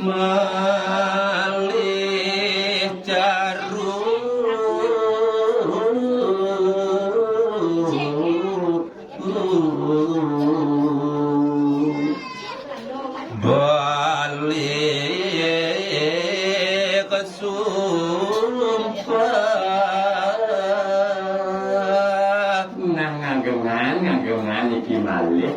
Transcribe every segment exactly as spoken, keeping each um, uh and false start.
Malih caru balik sumpah. Nah, ngagengan, ngagengan niki malih.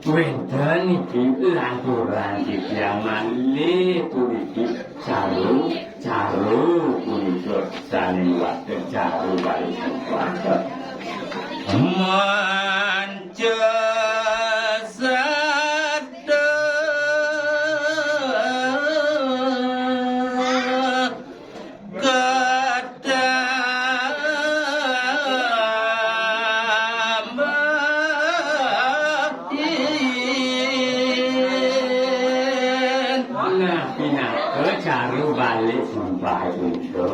Wénten niki lanturan titiang malih puniki caru, caru punika sané wasta caru balik sumpah. Manca sada katambahin. Nah, pinaka caru balik sumpah punika.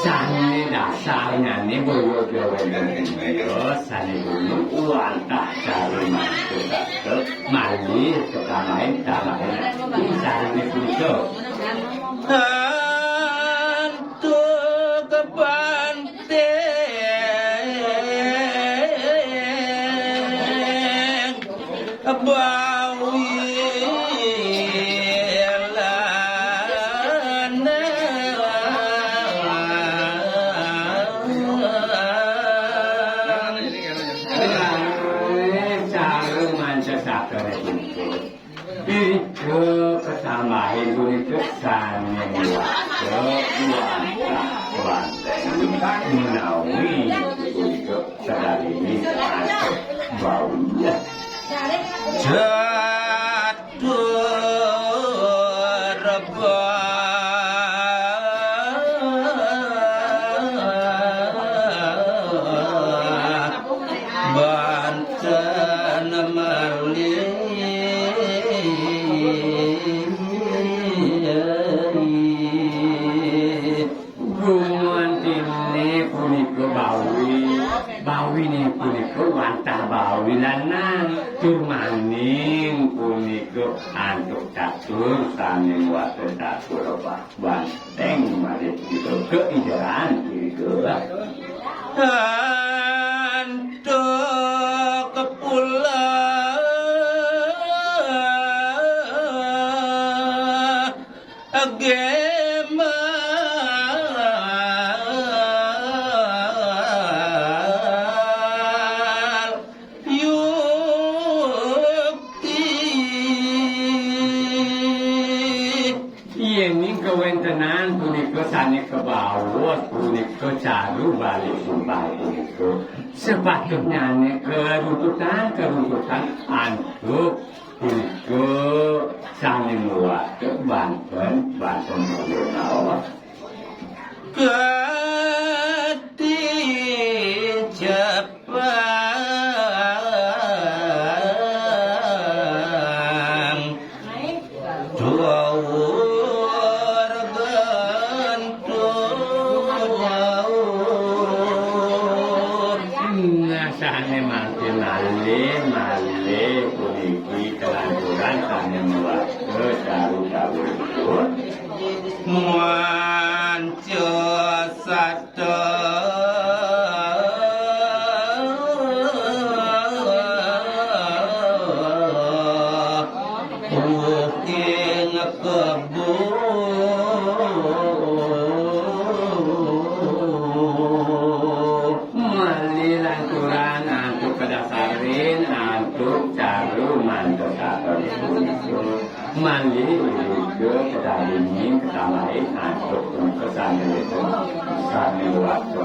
Sané dasarnyané boya wénten punika, sané gunung wantah caru mantuk malih ketambahin, tambahin. Ing sané punika. Antuk banting bawi lanang. Cara manca sakare punika. Irika ketambahin punika sané wasta wantah wantah menawi punika sadaginging antuk bawi. Catur banten malih. Gumantiné punika bawi, bawiné punika wantah bawi lanang, tur maning punika antuk catur sané wasta catur banteng malih punika kaijaran punika. Antuk pula Gembal yukti. Yéning kawéntenan punika sané kabaos punika caru balik sumpah punika, sepatutnyané karuntutan, karuntutan antuk punika sané mawasta banten, banten mulya naos. Gati cepang duwur gantung. Nah, sané mangkin malih, malih puniki kelanturan sané mawasta caru-carunipun. Manca sata ing kebo. Malih lanturan antuk kadasarin, antuk caru manca sata punika. Malih irika kadaginging katambahin antuk punika sané wénten, sané wasta.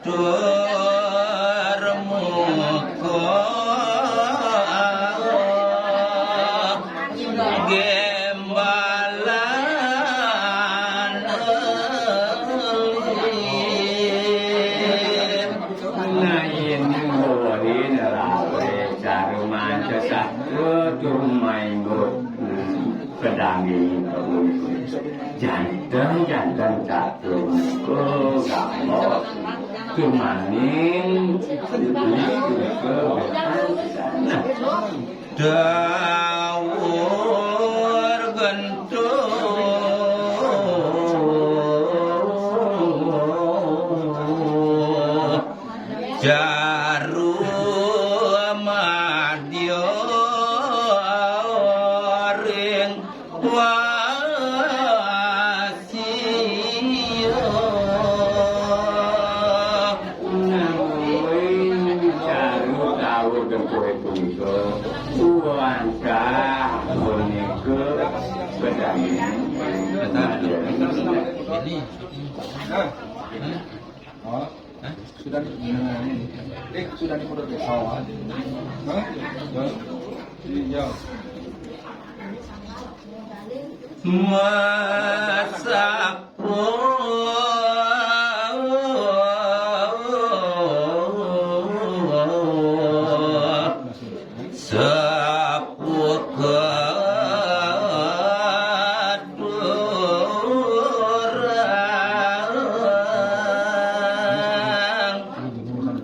Catur muka gembalan elit. Nah, yén ngwewehin raré cara manca satra tur maenggo, hmm, kadaginging kebun. Janten, janten catur muka gambar. Tumaning, nah, dawuh Hah? Oh. Sudah di, nah, ini. Eh, sudah di pondok desa. Hah? Ya. Iya. Masak Sapukat urang.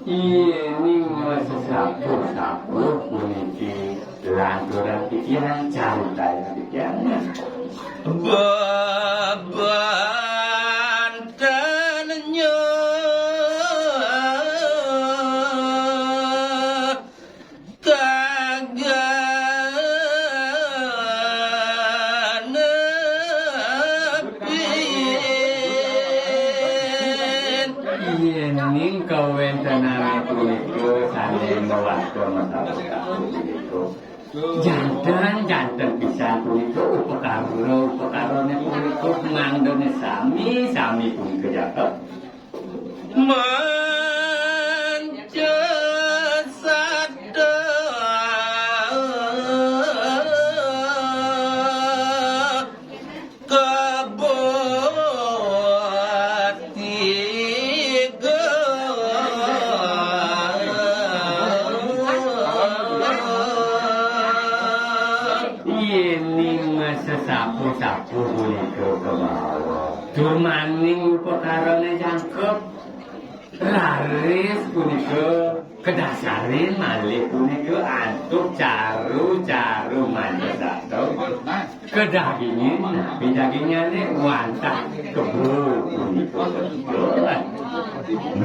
Ini mah sesapu-sapu puniki lanturan pikiran carita pikiran. Bebanten nyo Yening kawentenan punika sané mawasta masyarakat punika. Janten, janten pisan punika upakara, upakarané punika mangdané sami, sami punika jaket. Manca sada kebo tiga. Yéning masesapu-sapu punika kabawa. Tur maning upakarané jangkep. Raris punika kadasarin malih punika antuk caru-caru manca sato. Kedagingin napi dagingané wantah kebo punika.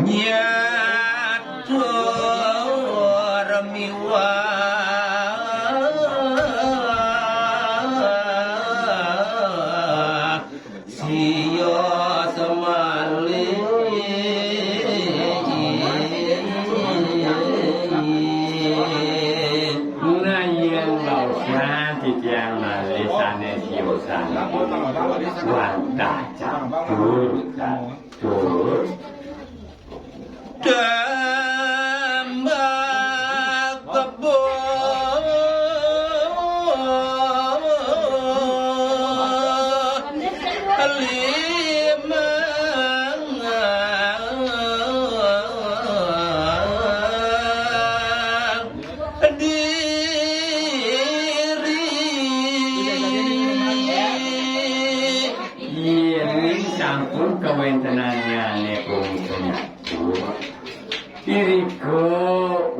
Nyatur miwah Siya semalih. Nah, yén baosan titiang malih sané siosan wantah catur, catur. Tembak kebo limang diri. Yéning sampun kawéntenannyané punika nyampur, irika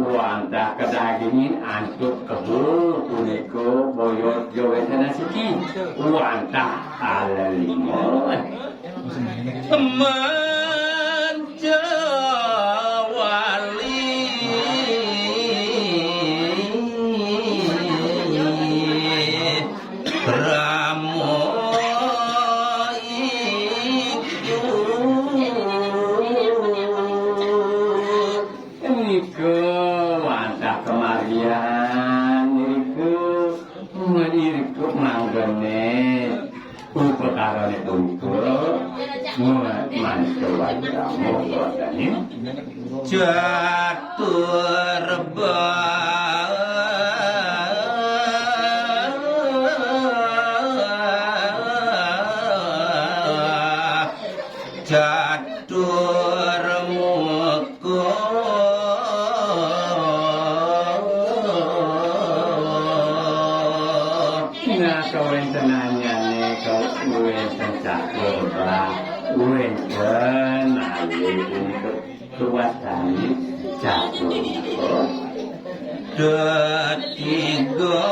wantah kadagingin antuk kebo punika boyot jawéntenan siki wantah alelima. Manca wali Rama iku. Nika wantah kamarian nika, nika manggone upakarané punika, manca wali Rama wadaning catur ba-, catur muka. Nah, kawéntenannyané kawénten catur ba-, wénten malih untuk Kewastani catur menika. Tetiga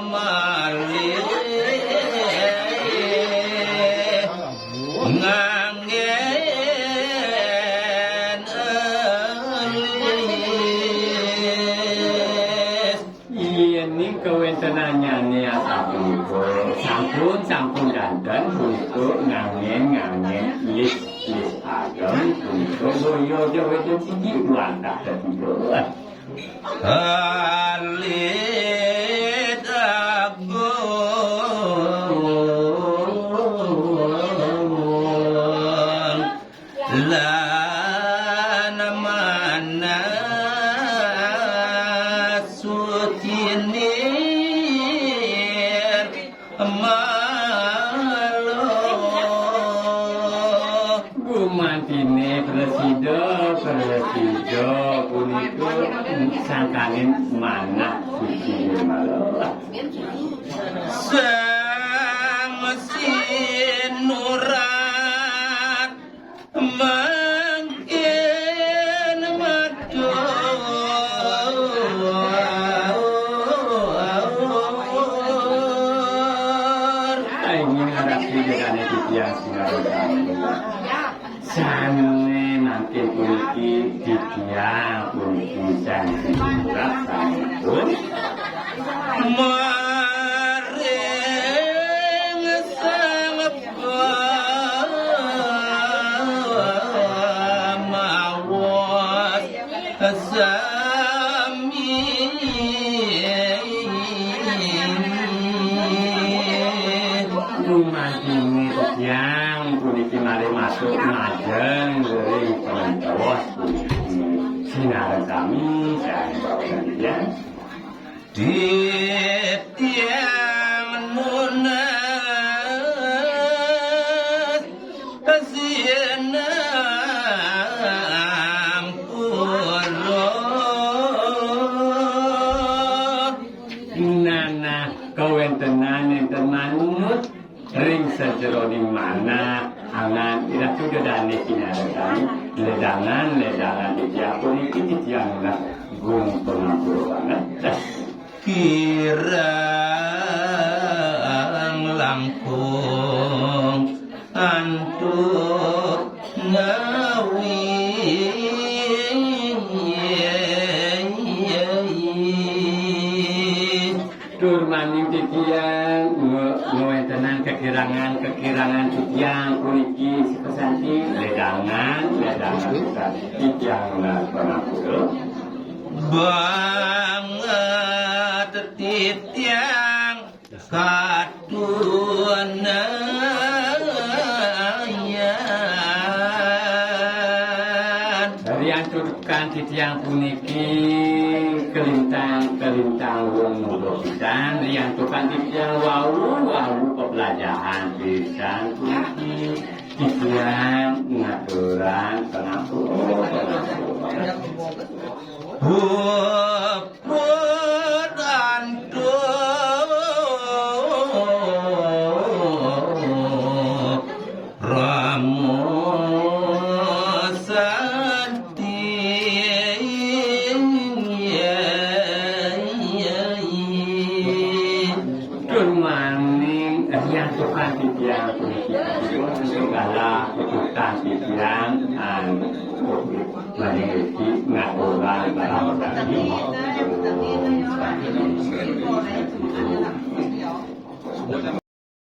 malih nganggén alis. Yéning kawéntenannyané asapunika, sampun, sampun janten punika nganggén, nganggén lis, lis ageng punika boya jawétan siki wantah tetiga. Alit agung. Gumantiné prasida, prasida punika sangkaning manah suci nirmala. Sang Sinurat mangkin matur. Ingin ngarasi jagane titiang sinareng sami. Sane mangkin puniki titiang puniki Sang Sinurat sampun maring Sang Pamawas sami. Gumantiné titiang puniki malih masuk majeng ring pangantawos puniki. Sinareng sami, sareng bawagan titiang. Titiang nunas sinampura. Nah, nah, kawentenan nenten manut ring sajeroning manah angan iratu dedane kinaratan, ledangan, ledangan titiang puniki titiang nunas gung pangampura banget. Kirang langkung antuk nawi. Tur maning titiang nge-, ngwentenang kekirangan-kekirangan titiang puniki sikasanti ledangan, ledangan sikasanti titiang nunas pangampura. Banget titiang katunayan. Riantukan titiang puniki kalintang-kalintang wong muda pisan, riantukan titiang wau-wau pebelajahan pisan puniki titiang ngaturang pangampura, pangampura. Puput antuk Rama Santi. Tur maning riantukan titiang puniki segala pututan titiang anu maning riki ngaturang parama santi.